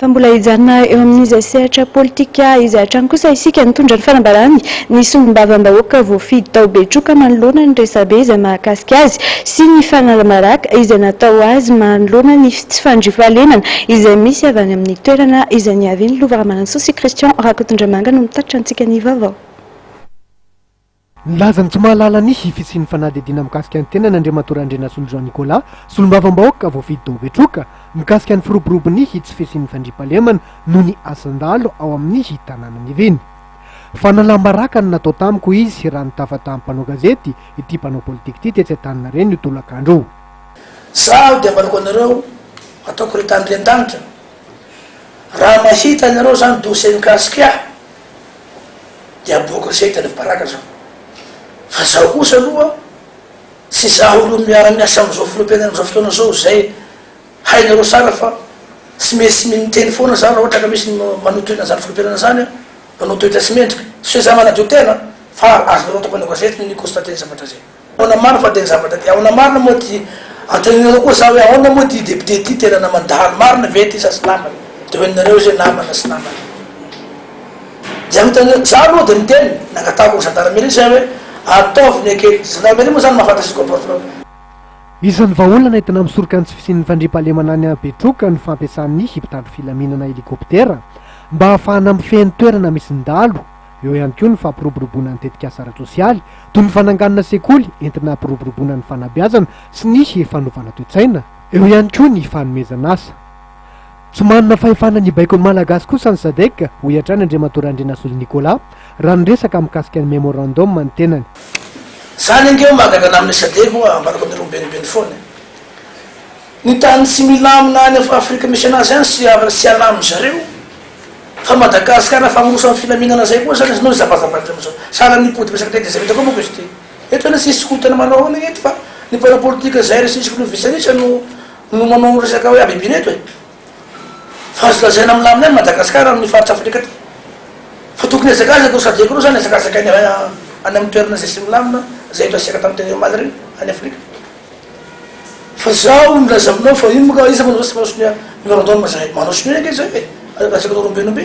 Fa mbola hijanona eo amin'izay sehatra politika izay hatrany kosa isika. Nitondra ny fanambarany ny solombavambahoaka voafidy tao Betroka manoloana ny resabe izay mahakasika azy sy ny fanalam-baraka izay natao azy manoloana ny tsy fandriampahalemana izay misy avy any amin'ny toerana izay niaviany. Lova Ramanantsoa sy Christian Rakotondramanga no mitatitra antsika ny vaovao. Nilaza ny tsy mahalala ny fisian'ny fanadihadiana mikasika ny tenany Andriamatoa Randrianasolo Jean Nicolas, solombavambahoaka voafidy tao Betroka, mikasika ny firoborobon'ny tsy fisian'ny fandriampahalemana noho ny asan-dahalo ao amin'ny tanànan'Iviny. Fanalam-baraka no natao tamiko hoy izy raha nitafa tamin'ny mpanao gazety ity mpanao politika ity tetsy Antaninarenina io tolakandro io. Zaho dia ambarako anareo, ataoko ry tany ry an-danitra, raha mahita anareo zany dossier mikasika ahy, dia aboaka zay tany baraka zao fa zaho kosa aloha tsy zaho aloha miara miasa amizao filoham-pirenena amizao fotoana zao zay hainareo tsara fa tsy maintsy miteny foana za raha ohatra ka misy ny manotohina an'izany filoham-pirenena zany manao toetra tsy mendrika tsy hoe za manadio tena fa azonareo atao mpanao gazety ny mi-constater ny zavatra zay. Ahoana marina fa tena zavatra ty ahoana marina moa ty anteninareo koa za hoe ahoana moa ty député ty tena naman'ny dahalo marina ve ty sa tsy namana de hoenonareo izy hoe namana sy namana de anontaniana za aloha de miteny nangatahako gendarmerie zay hoe ataovy ny enquete gendarmerie moa zany mahafantatra sy comportement Isan'ny vahaolana entina misoroka ny tsy fisian'ny fandriampahalemana any Betroka ny fampiasan'ny mpitandro filaminana helikoptera mba hahafahana mifehy ny toerana misy ny dahalo. Eo ihany koa ny fampiroboroboana ny tetikasa ara-tsosialy, toy ny fananganana sekoly entina hampiroboroboana ny fanabeazana sy ny fanovana toe-tsaina. Eo ihany koa ny fanomezana asa. Tsy manana fahefana ny hibaiko ny Malagasy kosa ny Sadec, hoy hatrany Andriamatoa Randrianasolo Nicolas, raha niresaka mikasika ny memorandum ny tenany. Zany ange ho mahagaga anah amin'ny Sadec hoa, ambarako anareo mibenimbeny foana e. Ny tany tsy milamina any Afrika misy anazy any sy tsy alamin zareo. Fa Madagascar fa miroso amin'ny filaminana zay koa zany izy no zabazabandreo amizao. Sahala ny nipody resaka tetezamita koa manko izy ity. Eto anie tsisy kolontsaina manao ahoana eto fa ny mpanao politika zay ry sisy kolo visarisa no no manao resaka hoe habibiana eto e. Fa azo lazaina milamina ihany Madagascar amin'ny faritra Afrika aty. Fa tokony hazakazaka ireo sadec ireo zany hazakazaka any any amin'ny toerana izay tsy milamina zay eto asiaka tamin'ny teny omaly ireny any Afrika. Fa zaho milaza aminao fa ino moa ka iza moa no tsy manao sonia memorandum zahay? Manao sonia ange zahay e! Resaka atao rombe rombe.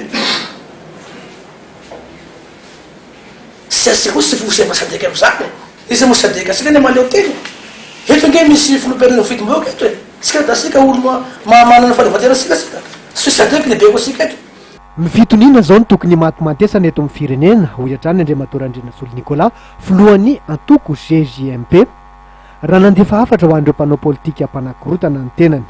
Tsy asika koa tsy fotsy efa sadec amizany e! Iza moa sadec? Asika anie mahaleo tena e! Eto ange misy filoham-pirenena voafidim-bahoaka eto e! Tsika da asika olo manana fahaleovantena asika asika. Tsy hoe sadec ny beko asika eto. Ny fitoniana izao no tokony himatimatesana eto amin'ny firenena, hoy hatrany Andriamatoa Randrianasolo Nicolas, filohan'ny antoko GJMP. Raha nandefa hafatra ho an'ireo mpanao politika mpanakorontana ny tenany.